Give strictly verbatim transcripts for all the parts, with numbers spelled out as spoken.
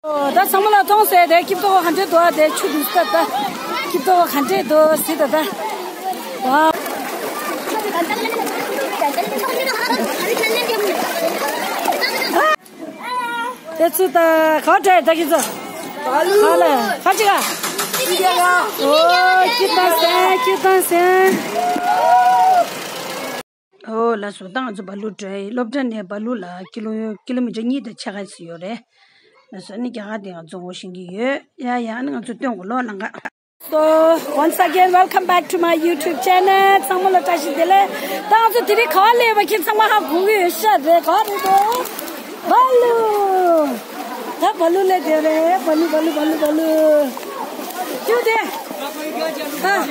ད་ཚང་མ་ལ་གཏོང་ཟེར་དེ་སྐྱིད་ཏོག་ག་འདྲས་འདུག་ཨ། དེ་ཆུ་འདུག་ད་ད་སྐྱིད་ཏོག་ག་འདྲས་འདུག་ཟེར་ད་ད། ཝའོ། དེ་ཚོ་ད་ག་འདྲས་ད་ཁྱེད་ཚོ། ག་ལ་ཁ་ཅིག་ག་ཨོ་སྐྱིད་ཏོག་ཟེར་སྐྱིད་ཏོག་ཟེར། ཨོ་ལགས་སོ། ད་ང་ཚོ་བ་ལུ་བྲོས་ཡིན། སློབ་གྲྭ་ནས་བ་ལུ་ལ་ཀི་ལོ་ཀི་ལོ་མི་ཊར་གཉིས་དང་ཕྱེད་ཀ་ཙམ་ཡོད་རེད། ལགས་སོ། ཨ་ནི་རྒྱ་གར་དེ་ང་ཚོ་ངོ་ཤེས་ཀྱི་ཡོད། ཡ་ཡ། ཨ་ནི་ང་ཚོ་སྟོན་དགོས་ལོ་ལང་ཀ། So once again welcome back to my YouTube channel. ཚང་མ་ལ་བཀྲ་ཤིས་བདེ་ལེགས། ད་ང་ཚོ་དེ་རིང་ག་པར་སླེབས་པ་ཁྱེད་ཚང་མ་ཧ་གོ་གི་ཡོད་ཤག་རེད། ག་རེད་དོ། བ་ལུ། ད་བ་ལུ་ལ་སླེབས་རེད། བ་ལུ་བ་ལུ་བ་ལུ་བ་ལུ། ཀྱུ་དེ། ཧ།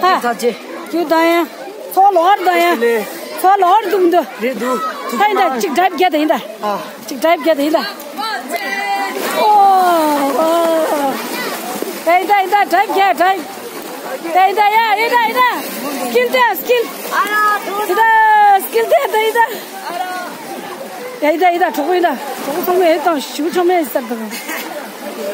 ཧ། ད་ཅེ། ཀྱུ་ད་ཡ། ཚོ་ལོར་ད་ཡ། ལེ། ཚོ་ལོར་དུང་དུ། རེད་འདུག་ད་ཡིན་ད་ཅིག་ཌའིབ་རྒྱག་ད་ཡིན་ད། ཨ། ཅིག་ཌའིབ་རྒྱག་ད་ཡིན་ད། ཨོ། ཨོ། ད་ཡིན་ད་ཡིན་ད་ཌའིབ་རྒྱག་ཌའིབ། ད་ཡིན་ད་ཡ་ཡིན་ད་ཡིན་ད། སི་ཀིལ་ད་སི་ཀིལ། ཡིན་ད་སི་ཀིལ་ད་ད་ཡིན་ད། ཡ་ཡིན་ད་ཡིན་ད་གྲོགས་པོ་ཡིན་ད། གྲོགས་པོ་ཚང་མས་ཡིན་ད་ཞུ་ཚང་མས་ཡིན་ད།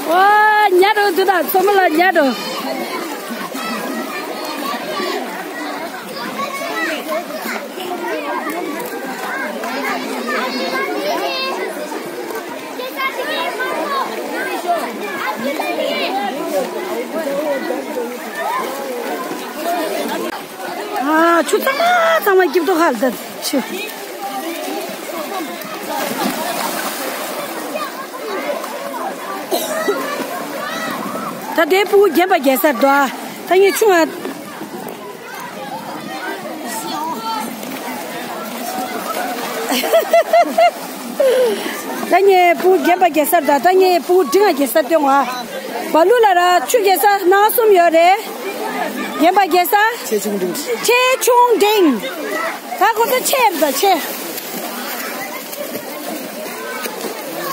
ཝ། ཉལ་འགྲོ་འདུག་ད། ཚང་མ་ལ་ཉལ་འགྲོ། ཨ། ཆུ་ཚང་མ་ཚང་མ་སྐྱིད་པོ་ཁ་ལ་ད་ཆུ། ད་དེ་སྤུ་གུ་རྒན་པ་རྒྱལ་ས་རེད་དོ། ཨ། ད་ངའི་ཆུང་ང་། ད་ངའི་སྤུ་གུ་རྒན་པ་རྒྱལ་ས་དང་ད་ངའི་སྤུ་གུ་འབྲིང་ང་རྒྱལ་ས་སྟོན་བ། བ་ལུ་ལ་ར་ཆུ་རྒྱལ་ས་སྣ་གསུམ་ཡོད་རེད། རྒན་པ་རྒྱལ་ས། ཆེ་ཆུང་འབྲིང་། ཆེ་ཆུང་འབྲིང་། ད་ཁོ་ཚོ་ཆེ་རེད་ད་ཆེ།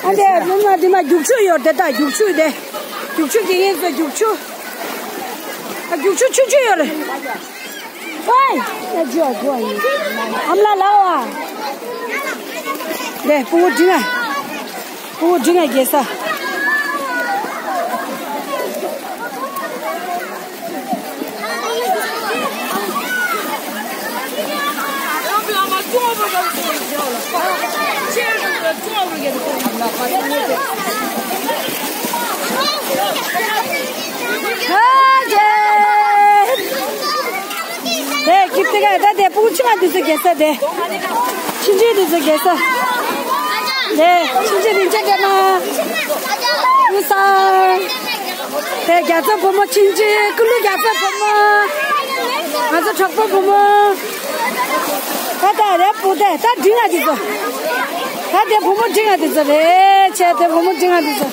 ཨ་འདི་ནུ་མ་འདི་མ་རྒྱུག་ཆུ་ཡོད་དེ་ད་རྒྱུག་ཆུ་དེ། རྒྱུག་ཆུ་གི་ངེད་ཚོ་རྒྱུག་ཆུ། ཨ་རྒྱུག་ཆུ་ཆུང་ཆུང་ཡོད་རེད། ཝའི། ཨ་ཇོ་ཨ་ཇོ་ཨ་ཡིན། ཨམ་ལ་ལ་བ། ལེ་སྤུ་གུ་འབྲིང་ང་། སྤུ་གུ་འབྲིང་ང་རྒྱལ་ས། དེ་ཀིརྟི་ག་ད་དེ་སྤུ་གུ་ཆུང་ང་འདི་ཚོ་རྒྱལ་ས་དེ། ཆུང་ཆུང་འདི་ཚོ་རྒྱལ་ས། དེ་ཆུང་ཆུང་རིན་ཆེན་རྒྱལ་མ། ཀུ་སང་། དེ་རྒྱ་མཚོ་བུ་མོ་ཆུང་ཆུང་། ཀུ་ལུ་རྒྱ་མཚོ་བུ་མོ། ང་ཚོ་གྲོགས་པོ་བུ་མོ། ད་ད་རེད་བུ་དེ་ད་འབྲིང་ང་འདི་ཚོ། ད་དེ་བུ་མོ་འབྲིང་ང་འདི་ཚོ་རེད་ཆེ། དེ་བུ་མོ་འབྲིང་ང་འདི་ཚོ།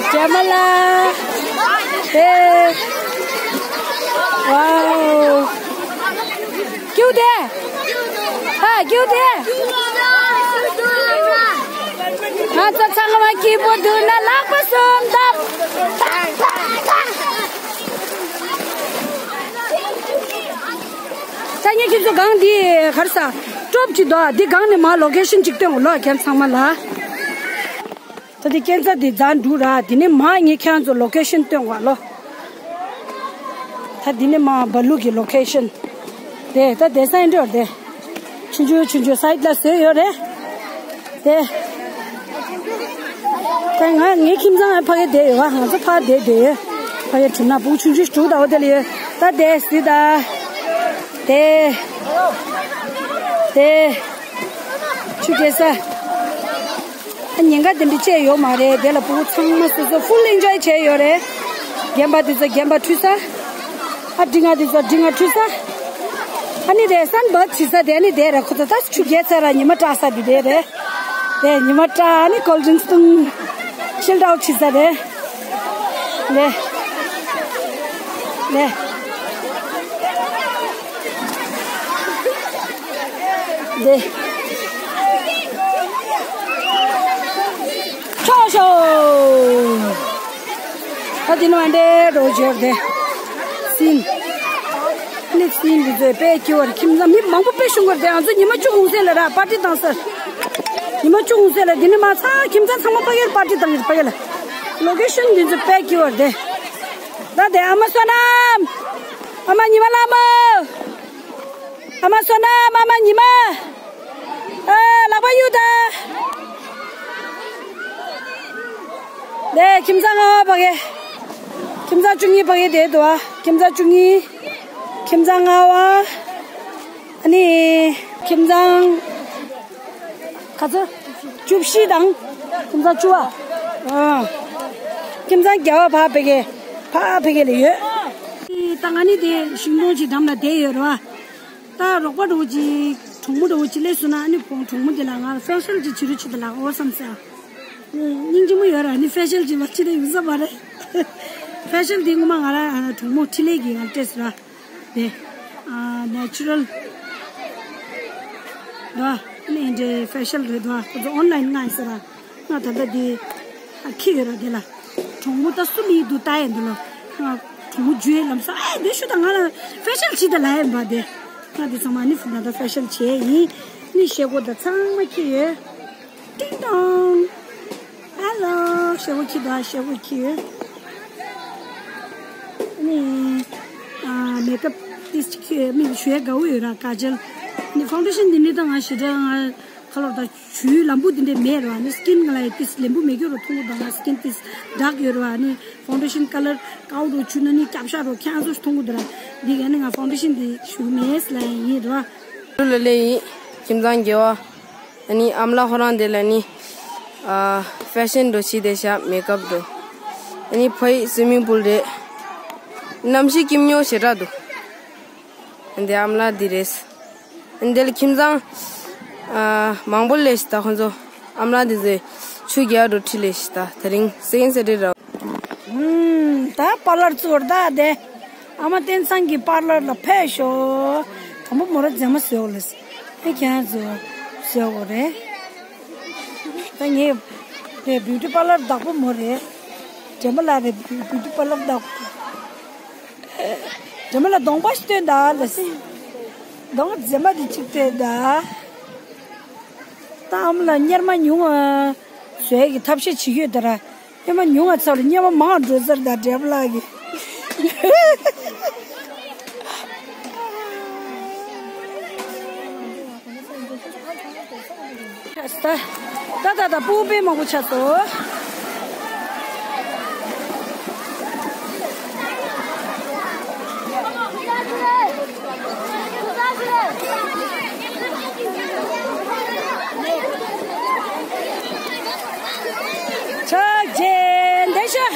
རྒྱལ་མ་ལ། དེ། ཝའོ། ཀྱུ་དེ། ཧ་ཀྱུ་དེ། ང་ཚོ་ཚང་མ་སྐྱིད་པོ་འདུག་ན་ལག་པ་གསུམ་བརྡབ། ད་ངས་ཁྱེད་ཚོ་སྒང་འདི་གར་ས་ཀྲོབ་ཅིག་འདུག་འདི་སྒང་ནས་མར་ལོ་ཀེ་ཤན་ཅིག་སྟོན་གོ་ལོ་ཁྱེད་ཚང་མ་ལ། ད་འདི་སྐས་འཛེག་འདི་འཛེགས་འགྲོ་ར། འདི་ནས་མར་ངས་ཁྱེད་རང་ཚོ་ལོ་ཀེ་ཤན་སྟོན་གོ་ལོ། ད་འདི་ནས་མར་བ་ལུ་གི་ལོ་ཀེ་ཤན། དེ་ད་དེ་སང་འགྲོ་དེ། ཆུང་ཆུང་ཆུང་ཆུང་སའིཌ་ལ་བཟོས་ཡོད་རེད། དེ། ད་ང་ངའི་ཁྱིམ་ཚང་ཕ་གི་བསྡད་ཡོད། ང་ཚོ་ཕ་བསྡད་བསྡད་ཡོད། ཕ་གི་གྲུབ་ན་བུ་ཆུང་ཆུང་དྲུག་ད་འོ་དེ་ལ་ཡོད། ད་དེ་སི་ད། དེ། དེ། ཆུ་རྒྱས་ས། ཉེན་ཁ་དེ་འདྲ་བཅས་ཡོད་མ་རེད། དེ་ལ་བུ་ཚང་མ་སོ་སོ་ཧྥུལ་ཨེན་ཇོའི་བྱས་ཡོད་རེད། རྒན་པ་དེ་ཚོ་རྒན་པ་ཁྲུས་ས། ཨ་འབྲིང་ང་དེ་ཚོ་འབྲིང་ང་ཁྲུས་ས། ཨ་ནི་དེ་སན་བཱཐ་བྱེད་ས་དེ་ཨ་ནི་དེ་རེད། ཁོ་ཚོ་ད་ཆུ་རྒྱས་ཚར་ར་ཉི་མ་དྲག་ས་དེ་དེ་རེད། དེ་ཉི་མ་དྲག་ཨ་ནི་ཀོལ་ཌི་རིང་སི་བཏུང་། ཤིལ་ཌའོན་བྱེད་ས་རེད། ལེ། ལེ། དེ། ཆོག་ཤོག་ད་དེ་ནང་འདྲེ་རོ་འབྱོར་དེ། སིན། ནི་སི་ཏན་འདི་ཚོ་དཔེ་སྐྱིད་པོ་རེད། ཁྱིམ་ཚང་མི་མང་པོ་དཔེ་ཞུགས་པ་རེད། དེ་ང་ཚོ་ཉི་མ་བཅུ་གུང་སེང་ལ་ར་པར་ཊི་བཏང་ས། ཉི་མ་བཅུ་གུང་སེང་ལ་དེ་ནི་མ་ཚང་ཁྱིམ་ཚང་ཚང་མ་ཕ་གིར་པར་ཊི་བཏང་གི་རེད། ཕ་གི་ལ། ལོ་ཀེ་ཤན་འདི་ཚོ་དཔེ་སྐྱིད་པོ་རེད། ད་དེ་ཨ་མ་བསོད་ནམས། ཨ་མ་ཉི་མ་ལྷ་མོ། ཨ་མ་བསོད་ནམས། ཨ་མ་ཉི་མ། ཨ། ལག་པ་གཡུག་ད། དེ་ཁྱིམ་ཚང་ལྔ་པ་ཕ་གི། ཁྱིམ་ཚང་བཅུ་གཉིས་ཕ་གི་དེ་འདུག་ཨ། ཁྱིམ་ཚང་བཅུ་གཉིས། ཁྱིམ་ཚང་ལྔ་པ། ཨ་ནི། ཁྱིམ་ཚང་། ག་ཚོད། བཅུ་བཞི་དང་། ཁྱིམ་ཚང་བཅུ་པ། ཨ། ཁྱིམ་ཚང་བརྒྱད་པ་ཕ་ཕ་གི། ཕ་ཕ་གི་ལ་ཡོད། ད་ང་ནི་དེ་ཤིང་སྡོང་ཅིག་འགྲམ་ལ་བསྡད་ཡོད་རེད་བ། ད་རོགས་པ་འདྲ་བོ་ཅིག་གྲོགས་མོ་འདྲ་བོ་ཅིག་སླེབས་སོང་ན། ཨ་ནི་ཁོང་གྲོགས་མོ་འདི་ལ་ང་ཕེ་ཤལ་ཅིག་བྱེད་རོགས་བྱེད་དང་ལབ་འོ་བསམ་སོང་། སྙིང་རྗེ་མོ་ཡོད་ར། ཨ་ནི་ཕེ་ཤལ་ཅིག་ལབ་ཅི་ད་ཡོང་ས་མ་རེད། ཕེ་ཤལ་འདི་ངོ་མ་ང་རང་གྲོགས་མོ་འཕྲིན་ལས་ཀྱིས་ང་སྤྲད་སོང་ར། དེ། ཨ། ནེ་ཅུ་རལ་ར། ཨ་ནི་འདི་ཕེ་ཤལ་རེད་ར། ཁོ་ཚོ་ཨོན་ལའིན་མངགས་ཡིན་ཟེར་ར། ང་ད་ལྟ་འདི། ཨ། འཁྱེར་ཡོད་ར། དེ་ལ། གྲོགས་མོ་ད་སུ་ལི་འདུག་ལྟ་ཡས་འདུག་ལ། ང་གྲོགས་མོ་འཇུ་ཡས་ལམ་སང་། ཨེ། དེ་ཤུ་ད་ང་ལ་ཕེ་ཤལ་བྱེད་ད་ལབ་ཡས་པ་དེ། ང་དེ་ཚང་མ་ནི་ད་ལྟ་ཕེ་ཤལ་བྱས་ཡིན། ནི་ཤེལ་སྒོ་ད་ཚང་མ་འཁྱེར་ཡོད། ཏིང་ཏོང་། ཧེ་ལོ། ཤེལ་སྒོ་འཁྱེར་འདུག་ཨ། ཤེལ་སྒོ་འཁྱེར་ཡོད། ནི། ཨ། མེ་ཀབ་ཏིས་ཅིག་འཁྱེར་ཡོད། མིག་ཞུ་ཡས་དགའ་བོ་ཡོད་ར། ཀ་ཇལ། ནི་ཕའུན་ཌེ་ཤན་འདི་ནི་ད་ང་ཞེ་དྲག་ང་ཁ་ལོར་ད། ཆུའི་ལམ་བུ་དེ་འདྲས་མེད་ར། ནི་སི་ཀིན་ག་ལ་ཡི་ཏིས་ལེམ་བུ་མེད་རྒྱུ་རུ་མཐོང་གི་འདུག་ང་སི་ཀིན་ཏིས་ཌག་ཡོད་ར། ནི་ཕའུན་ཌེ་ཤན་ཀ་ལར་ཀའུ་རུ་ཆུ་ན་ནི་སྐྱབས་ཤ་རུ་ཁྱང་སུ་མཐོང་གི་འདུག་ར། འདི་ག་ནི་ང་ཕའུན་ཌེ་ཤན་འདི་ཞུ་མེད་ལ་ཡིན་ར། ལུ་ལ་ལེ་ཡིན། ཁྱིམ་ཚང་རྒྱལ་བ། ཨ་ནི་ཨམ་ལ་ཁོ་རང་དེ་ལ་ནི། ཨ། ཕེ་ཤན་འགྲོ་ཤི་དེ་ཤ་མེ་ཀབ་འགྲོ། ཨ་ནི་ཕ་ཡི་སུའི་མིང་པུལ་རེད། གནམ་གཤིས་སྐྱིད་ཉོ་ཞེ་དྲག་འདུག་འདི་ཨམ་ལགས་འདི་རེད། འདི་ལ་ཁྱིམ་ཚང་། ཨ། མང་པོ་ལས་ཤི་ད་ཁོང་ཚོ། ཨམ་ལགས་འདི་ཚོས་ཆུ་རྒྱག་འགྲོ་ཁྲིད་ལས་ཤི་ད། དེ་རིང་སེ་ཀེན་ཌ་སེ་ཊར་ཌེ་ར། ཨུམ། ད་པར་ལར་ཚུར་ད་དེ། ཨ་མ་བསྟན་ཚང་གི་པར་ལར་ལ་ཕེབས་ཤོག་དང་པོ་མོ་ར་མཛེས་མ་བཟོས་འོ་ལེ། ཨེ། ཁྱེད་ཚོ་བཟོས་འོ་རེད། ད་ངས་དེ་བིའུ་ཊི་པར་ལར་བདག་པོ་མོ་རེད། དྲན་པ་ལ་རེད། བིའུ་ཊི་པར་ལར་བདག་པོ། དྲན་པ་ལ་གདོང་པ་ཞིག་སྟོན་ད་ལ་སི། གདོང་མཛེས་མ་དེ་གཅིག་སྟོན་ད། ད་ཨམ་ལགས་གཉེར་མ་ཉུང་ང་བཟོས་ཀྱི་ཐབས་ཤེས་བྱེད་ཀྱི་ཡོད་ད་ར། གཉེར་མ་ཉུང་ང་ཚར་ལ་གཉེར་མ་མང་འགྲོ་ཚར་ད། དྲན་པ་ལ་གི། ད་ད་ད་ད་སྤུ་གུ་དཔེ་མང་པོ་ཆགས་སོང་། ཕྱག་རྗེས་འདེགས་ཞུ།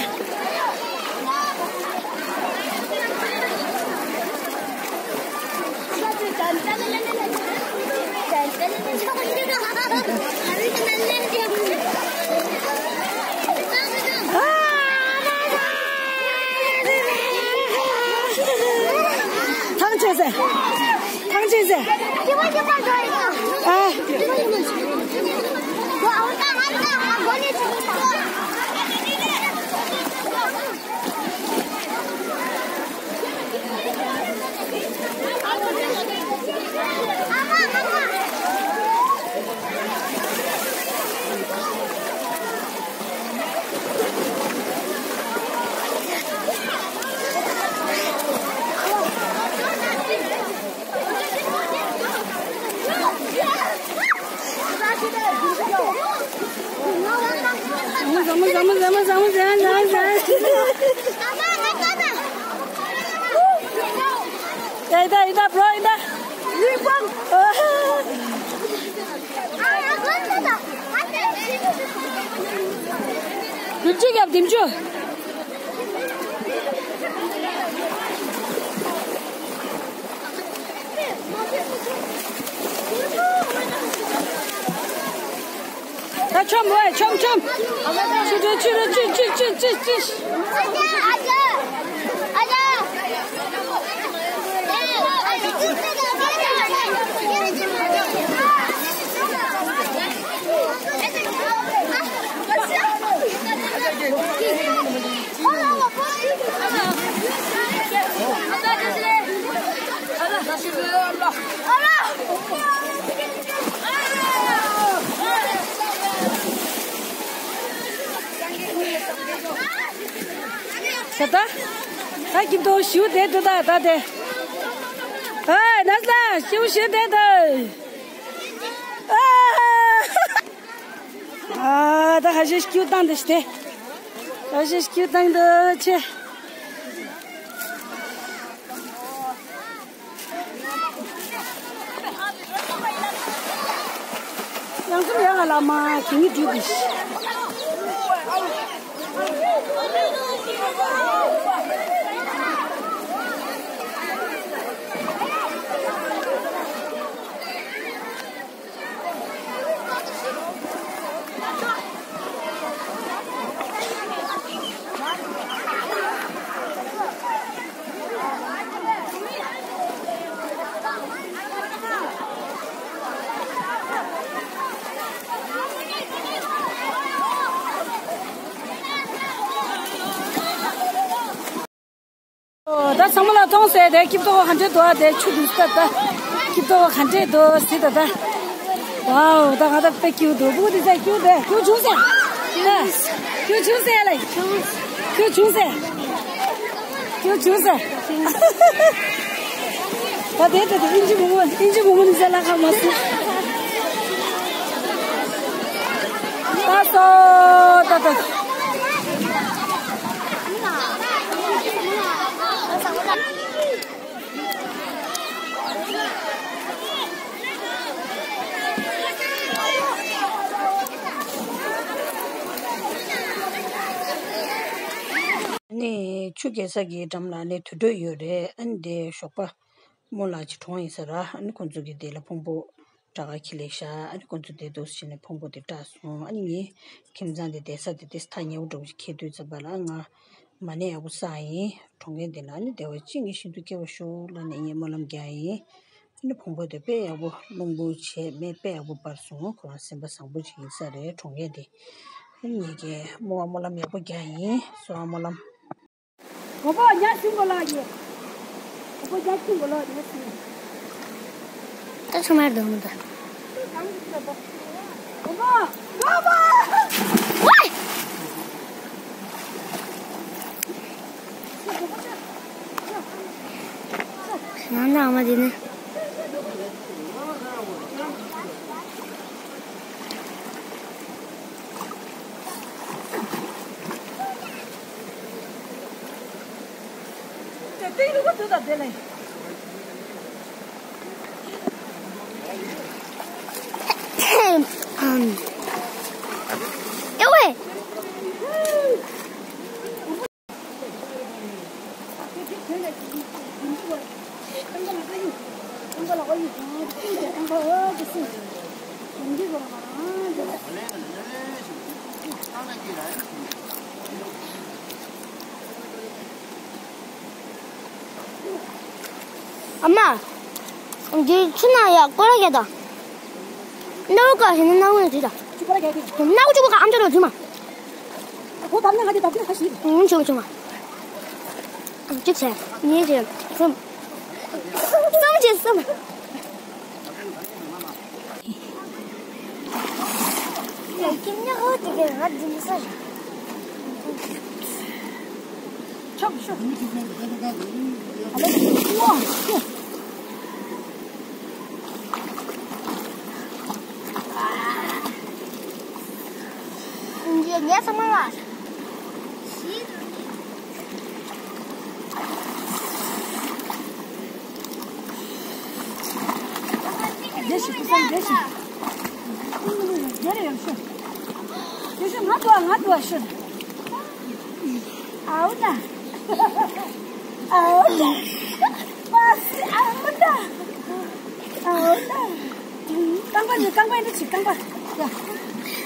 ཐང་ཆད་ཟེར། ཐང་ཆད་ཟེར། ཨ། ལྡེམ་ཆུ་རྒྱབ། ལྡེམ་ཆུ། ད་ཆོམ་རེད། ཆོམ་ཆོམ། ཆུ་རེད། ཆུ་རེད། ཆུ་ཆུ་ཆུ་ཆུ་ཆུ། ད་ད་ཀིབ་ཏོ་ཞུ་བསྡད་འདུག་ད་ད་དེ། ཨ་ན་ས་ཞུ་ཞུ་བསྡད་འདུག་ཨ། ཨ་ད་ཧ་ཤེ་སྐྱུ་བཏང་འདི་ཤི་སྟེ། ཧ་ཤེ་སྐྱུ་བཏང་འདི་ཆེ། ཡང་སུམ་ཡང་ང་ལ་མ་གི་ནི་འདི་འདི་ཤི། ད་ཚང་མ་ལ་གཏོང་ཟེར་དེ་སྐྱིབས་ཏོ་ག་འདྲས་འདུག་ཨ་དེ་ཆུ་འདུག་ད་ད་སྐྱིབས་ཏོ་ག་འདྲས་འདུག་ཟེར་ད་ད། ཝའོ་ད་ང་ད་དཔེ་སྐྱིད་འདུག་བུ་དེ་ཚ་སྐྱིད་དེ་སྐྱིད་བྱུང་ཟེར། ད་སྐྱིད་བྱུང་ཟེར་ལ་སྐྱིད་བྱུང་ཟེར། སྐྱིད་བྱུང་ཟེར། ད་དེ་ད་དེ་ཨིན་ཇི་མོ་མོ་ཨིན་ཇི་མོ་མོ་ནི་ཟེར་ལ་ཁ་མ་སི། ད་སོ་ད་ད། ནི་ཆུ་རྐྱལ་ས་གི་འགྲམ་ལ་ནི་དུར་ཁྲོད་ཡོད་རེད། ཨ་ནི་དེ་ཞོགས་པ་རྨོ་ལགས་ཀྱི་གྲོངས་ཡིན་ས་ར། ཨ་ནི་ཁོང་ཚོ་གི་དེ་ལ་ཕུང་པོ་དྲག་ག་ཁྱི་ལེགས་ཤག་ཨ་ནི་ཁོང་ཚོ་དེ་འདུག་ཕྱིན་ནས་ཕུང་པོ་དེ་བཀྲག་སོང་། ཨ་ནི་ངའི་ཁྱིམ་ཚང་དེ་བསྡད་ས་དེ་དེ་ཐག་ཉེ་བོ་འགྲོ་གི་ཁྱེད་དུས་ཙམ་པ་ལ་ང་མ་ཎི་ཡག་པོ་བསགས་ཡིན། གྲོངས་མཁན་དེ་ལ་ཨ་ནི་བདེ་བ་ཅི་ངེས་ཤིན་ཏུ་སྐྱེ་བར་ཤོག་ལབ་ནས་ངས་སྨོན་ལམ་རྒྱག་ཡིན། ཨ་ནི་ཕུང་པོ་དེ་དཔེ་ཡག་པོ་རླུང་བུ་བྱས་མེ་དཔེ་ཡག་པོ་འབར་སོང་། ཁོ་རང་སེམས་པ་བཟང་པོ་ཅིག་ཡིན་ས་རེད་གྲོངས་མཁན་དེ། ཨ་ནི་ངས་ཀྱི་རྨོ་བ་སྨོན་ལམ་ཡག་པོ་རྒྱག་ཡིན་སོ་བ་སྨོན་ལམ། གོ་པ་ཉག་ཆུང་གོ་ལགས་ཡིན། གོ་པ་ཉག་ཆུང་གོ་ལགས་ཉག་ཆུང་། ད་ཆུང་མར་འདུག་མི་འདུག་གོ་པ། གོ་པ། ཝའི། ང་ནི་ཨ་མ་དེ་ནི། ཨ་ཝེ། ཨ་མ། འདི་ཆུ་ནང་ཡ་སྐོར་ར་རྒྱག་དང་། སྣ་བུ་ཀ་ཞིག་ནི་སྣ་བུ་ནས་བྲིས་དང་། སྣ་བུ་གཅིག་པུ་ཀ་ཨམ་ཅོག་ལ་བྲིས་མ། ཨ་ཁོ་བབས་ན་ང་ཚོ་བབས་ཀྱི་ཁ་ཤས་རེད། ཨུམ་ཆུང་ཆུང་མ། ཨུམ་གཅིག་བྱས། གཉིས་བྱས། གསུམ། གསུམ་བྱས་གསུམ། ཁྱེད་ཉག་ཧོ་དེ་གས་ང་འཛིན་ས་རེད། ཆོག་ཆོག་ངས་ཚང་མ་ལ། རེ་ཞིག་ཁུ་སང་རེ་ཞིག་རེ་རེ་ཡང་ཤོད། རེ་ཞིག་ང་དུ་ང་དུ་ཤོད། ཨའོ་ན། ཨའོ་ན། པ་སི་ཨའོ་ན། ཨའོ་ན། རྐང་པ་ནི་རྐང་པ་ནི་ཅི་རྐང་པ། ཡ།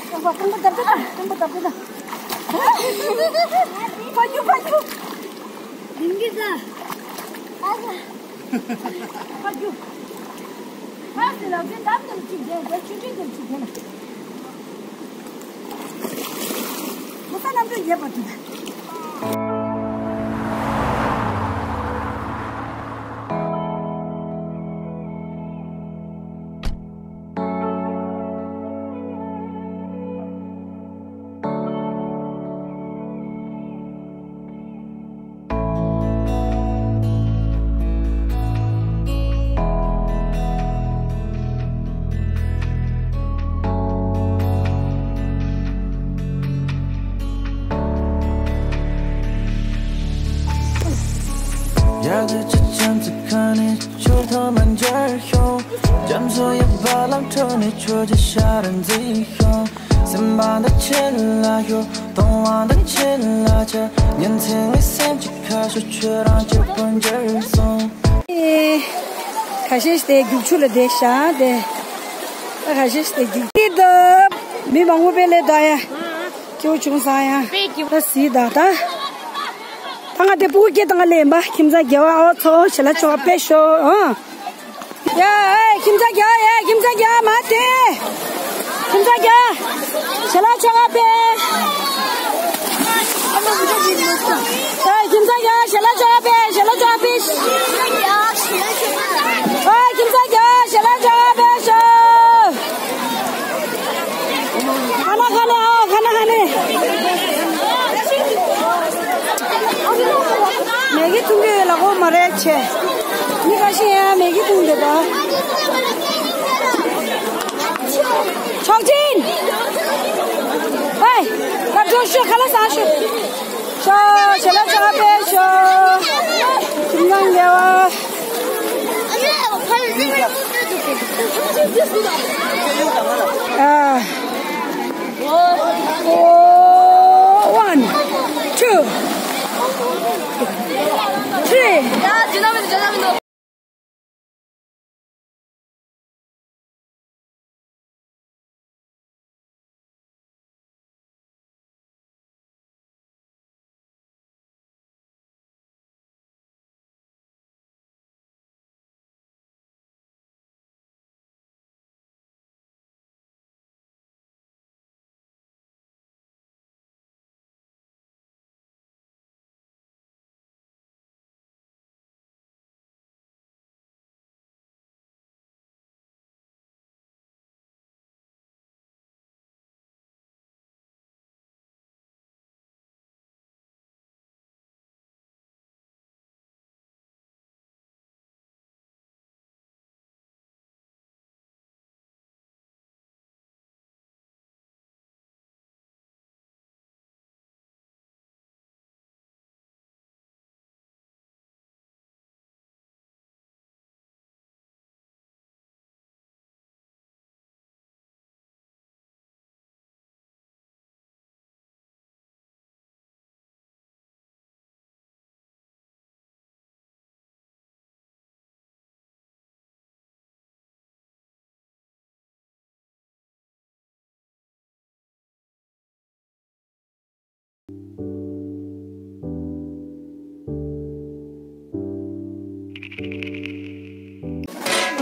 རྐང་པ་རྐང་པ་བརྡབ་ཀྱི་ན་རྐང་པ་བརྡབ་ཀྱི་ན། ཕ་ཡུ་ཕ་ཡུ། ལིང་གི་ཟ། ཨ་ཟ། ཕ་རྒྱུ། ཕ་སི་ལ་ཟིན་དམ་དམ་ཅིག་རྒྱན་དེ་ཆུ་ཆུ་དམ་ཅིག་རྒྱན། མོ་ས་ནམ་དུ་རྒྱས་པ་དུ། ཆུ་ཆེན་ཚ་ཁ་ནས་ཆུ་ཐོག་མ་འབྱར་ཤོག་རྒྱ་མཚོ་ཡི་བར་ལམ་ཁྲོད་ནས་ཆོས་ཀྱི་ཤ་ར་འཛིན་ཤོག་སེམས་པ་འདི་ཆེ་ལ་ཤོག་གཏོང་བ་འདི་ཆེ་ལ་ཆ་ཉིན་མཚན་གྱི་སེམས་ཀྱི་ཁ་ཤོག་ཆོས་རང་གཅིག་པུ་འབྱར་སོང་། ཁ་ཤས་དེ་རྒྱུག་ཆུ་ལ་བསྡད་ཤག་དེ། ད་ཁ་ཤས་དེ་རྒྱུག་ཆུ་དེ་མི་མང་པོ་དཔེ་ལས་ད་ཡ། སྐྱོ་བྱུང་ས་ཡ། ད་སི་ད་ད། ད་ང་དེ་སྤུ་གུ་སྐད་བཏང་ལེ་ཡིན་པ་ཁྱིམ་ཚང་རྒྱལ་བ་ཨོ་ཚོ་ཞལ་ལག་མཆོད་པ་ཕེབས་ཤོག་ཨང་། ཡ་ཨེ་ཁྱིམ་ཚང་རྒྱལ་བ་ཡ་ཁྱིམ་ཚང་རྒྱལ་བ་མ་དེ། ཁྱིམ་ཚང་རྒྱལ་བ། ཞལ་ལག་མཆོད་པ་ཕེབས། ཨེ་ཁྱིམ་ཚང་རྒྱལ་བ་ཞལ་ལག་མཆོད་པ་ཕེབས་ཞལ་ལག་མཆོད་པ་ཕེབས། ཨེ་ཁྱིམ་ཚང་རྒྱལ་བ་ཞལ་ལག་མཆོད་པ་ཕེབས་ཤོག་ཁ་ན་ཁ་ན་ཨ་ཁ་ན་ཁ་ན། མེ་གི་འཐུང་གི་ཡོད་ལ་ཁོ་མ་རེད་ཆེ། མི་ཁ་ཤས་ཡང་མེ་གི་འཐུང་འདོད་པ། ཆོག་ཅིན། ཧེ། ཁ་འགྲོ་ཤོག་ཁ་ལ་སང་ཤོག་ཤོག་ཞལ་ལག་མཆོད་པ་ཕེབས་ཤོག་ཁྱིམ་ཚང་རྒྱལ་བ། ཨ། ཨོ། One, two, three.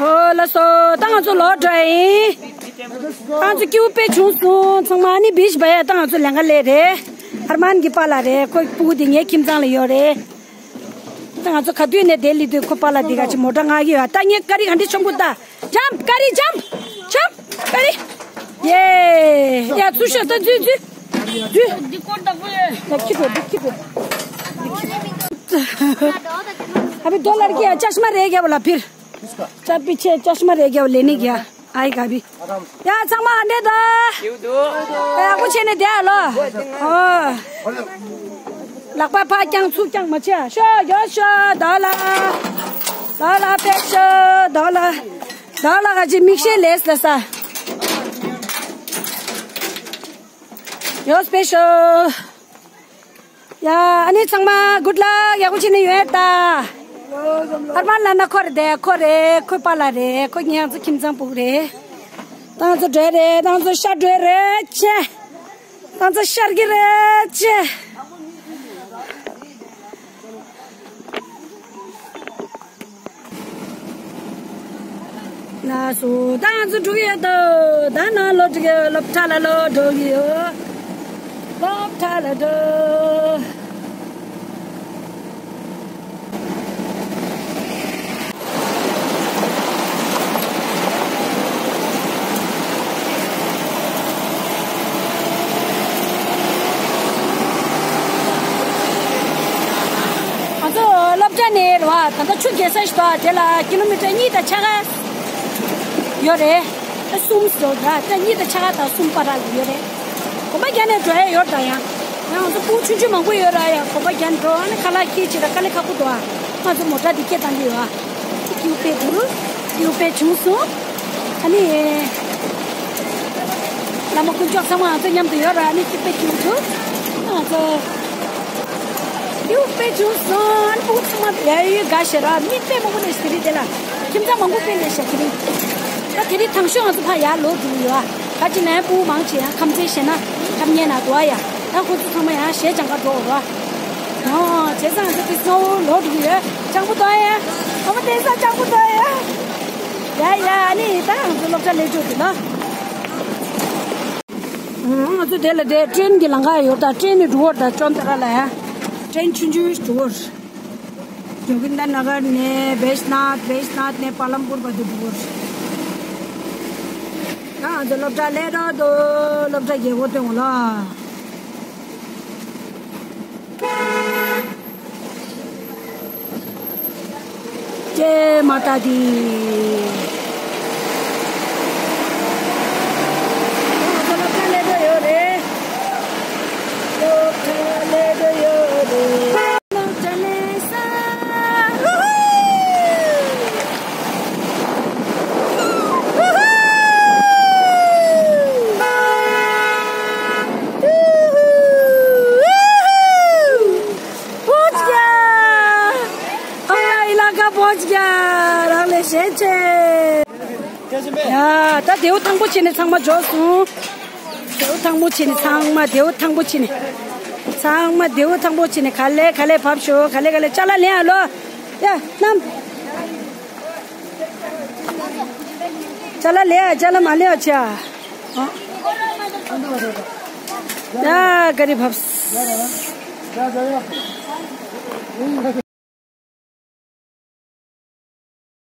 ཨོ་ལགས་སོ། ད་ང་ཚོ་ལོག་འགྲོ་ཡིན། ང་ཚོ་སྐྱིད་པོ་དཔེ་བྱུང་སོང་། ཚང་མ་ཨ་ནི་བིཆ་བ་ཡ་ད་ང་ཚོ་ལས་ཀ་ལས་རེད། ཨར་མན་གྱི་པཱ་ལགས་རེད། ཁོ་སྤུ་གུ་དེ་ངའི་ཁྱིམ་ཚང་ལ་ཡོད་རེད། ད་ང་ཚོ་ག་དུས་ནས་དེ་ལི་དུས་ཁོ་པཱ་ལགས་དེ་ག་ཅིག་མོ་ཊ་མངགས་ཀྱི་ཡོད། ད་ངས་ཀ་རི་ག་འདྲི་ཆོམ་གུ་ད། Jump, ཀ་རི་jump, jump, ཀ་རི། ཡེ། ཡ་ཚུར་ཤོག་ད་འཛུལ་འཛུལ། འཛུལ། ད་ཁྱི་འགྲོ་འདི་ཁྱི་འགྲོ། ཨ་བི་རྡོ་ལར་གྱི་ཡ་ཅ་ཤ་མ་རེ་རྒྱབ་ལ་ཕིར། ཅ་པི་ཆེ་ཅ་ཤ་མ་རེ་རྒྱབ་ལེ་ནི་གྱ། ཨའི་ག་བི། ཡ་ཚང་མ་ཨ་འདྲེ་ད། ཡག་པོ་བྱས་ནས་བསྡད་ཨ་ལོ། ཨོ། ལག་པ་ཕར་བརྐྱང་ཚུར་བརྐྱང་མ་བྱེད་ཨ། ཤོ་ཡོ་ཤོ་ད་ལ། ད་ལ་པེ་ཤོ་ད་ལ། ད་ལ་ག་ཅི་མིག་ཤེལ་ལས་ལ་ས། ཡོ་སྤེ་ཤོ། ཡ་ཨ་ནི་ཚང་མ་good luck ཡག་པོ་བྱས་ནས་ཡོད་ད། ཨར་མན་ལ་ན་ཁོ་རེད་དེ་ཁོ་རེད། ཁོའི་པཱ་ལགས་རེད། ཁོ་ངའི་ང་ཚོ་ཁྱིམ་ཚང་སྤུ་གུ་རེད། ད་ང་ཚོ་འགྲོ་རེད། ད་ང་ཚོ་ཤར་འགྲོ་རེད་ཆེ། ད་ང་ཚོ་ཤར་གྱི་རེད་ཆེ། ལགས་སོ། ད་ང་ཚོ་འགྲོ་གི་ཡོད་དོ། ད་ནང་ལོག་འགྲོ་གི་ཡོད། སློབ་གྲྭ་ལ་ལོག་འགྲོ་གི་ཡོད། སློབ་གྲྭ་ལ་འགྲོ། ང་ཚོ་སློབ་གྲྭ་ནས་རེད་བ། ད་ལྟ་ཆུ་རྒྱག་ས་ཞིག་འདུག་དེ་ལ་ཀི་ལོ་མི་ཊར་གཉིས་དང་ཕྱེད་ཀ་ཡོད་རེད། ད་གསུམ་ཡོད་ར། ད་གཉིས་དང་ཕྱེད་ཀ་དང་གསུམ་བར་ལ་ཡོད་རེད། གོམ་པ་རྒྱག་ནས་འགྲོ་ཡ་ཡོད་ད། ཡང་ཡང་ང་ཚོ་སྤུ་གུ་ཆུང་ཆུང་མང་པོ་ཡོད་ར། ཡང་གོམ་པ་རྒྱག་ནས་འགྲོ། ཨ་ནི་ཁ་ལག་འཁྱེར་བྱས་ད་དཀའ་ལས་ཁག་པོ་འདུག་ཨ། ང་ཚོ་མོ་ཊ་འདི་སྐད་བཏང་གི་ཡོད་ཨ། ཀྱུ་པེ་འདུག་ཀྱུ་པེ་བྱུང་སོང་། ཨ་ནི། བླ་མ་དཀོན་མཆོག་ཚང་མ་ང་ཚོ་མཉམ་དུ་ཡོད་ར། ཨ་ནི་ཀྱུ་པེ་བྱུང་སོང་། ང་ཚོ་ཀྱུ་པེ་བྱུང་སོང་། ཨ་ནི་ཕྲུ་གུ་ཚང་མ་ཡ་ཡུལ་དགའ་ཤེས་ར། མི་དཔེ་མང་པོ་རེད་ཤག་དེ་རིང་དེ་ལ། ཁྱིམ་ཚང་མང་པོ་དཔེ་རེད་ཤག་དེ་རིང་། ད་དེ་རིང་དང་ཤོས་ང་ཚོ་ཕ་ཡར་ལོག་འགྲོ་གི་ཡོད་ཨ། ག་ཅི་ན་ཡང་ཕྲུ་གུ་མང་ཆེ་ཡང་ཁམས་ཚན་བཞེས་ན་ཁམས་ཉལ་ན་འགྲོ་ཨ་ཡ། ད་ཁོ་ཚོ་ཚང་མ་ཡང་གཞས་སྦྱང་ག་འགྲོ་འོ་ར། ཨོ། བྱས་ཙང་ང་ཚོ་དེ་གཙོ་བོ་ལོག་འགྲོ་གི་ཡོད། སྤྱང་པོ་དོ་ཡ། ཨ་མ་བསྟན་ས་སྤྱང་པོ་དོ་ཡ། ཡ་ཡ། ཨ་ནི་ད་ང་ཚོ་སློབ་གྲྭ་སླེབས་འགྲོ་འདུག་ན། ང་ཚོ་དེ་ལ་དེ་ཀྲེན་གྱི་ལམ་ཁ་ཡོད། ད་ཀྲེན་ནི་འགྲོ་བར་ད་ཅོན་ཏ་ར་ལ་ཡ། ཀྲེན་ཆུང་ཆུང་འགྲོ་བར། ཇོ་གིན་དྷ་ན་གར་ནས་བེཤ་ནཱཐ། བེཤ་ནཱཐ་ནས་པ་ལམ་པུར་བར་དུ་འགྲོ་བར། ང་ཚོ་སློབ་གྲྭ་སླེབས་འགྲོ་འདུག་སློབ་གྲྭ་རྒྱལ་སྒོ་སྟོན་འོང་ལ། ཇེ་མ་ཏ་དི། ང་ཚོ་སློབ་གྲྭ་སླེབས་འགྲོ་ཡོད་རེད། སློབ་གྲྭ་སླེབས་འགྲོ་ཡོད་རེད། སློབ་གྲྭ་སླེབས་ས། བོད་རྒྱལ། ཨ་ཡ་ཨི་ལ་ཀ་བོད་རྒྱལ་རང་ལས་གཞན་ཆེ། ཡ་ད་རྡེའུ་ཐང་པོ་བྱས་ནས་ཚང་མ་འབྱོར་སོང་། རྡེའུ་ཐང་པོ་བྱས་ནས་ཚང་མ་རྡེའུ་ཐང་པོ་བྱས་ནས། ཚང་མ་རྡེའུ་ཐང་པོ་བྱས་ནས་ག་ལེ་ག་ལེ་བབས་ཤོག་ག་ལེ་ག་ལེ། ཅ་ལག་ལེན་ཨ་ལོ། ཡ་རྣམ། ཅ་ལག་ལེན་ཨ། ཅ་ལག་མ་ལེན་ཨ་ཆ། ཡ་ག་རེ་བབས།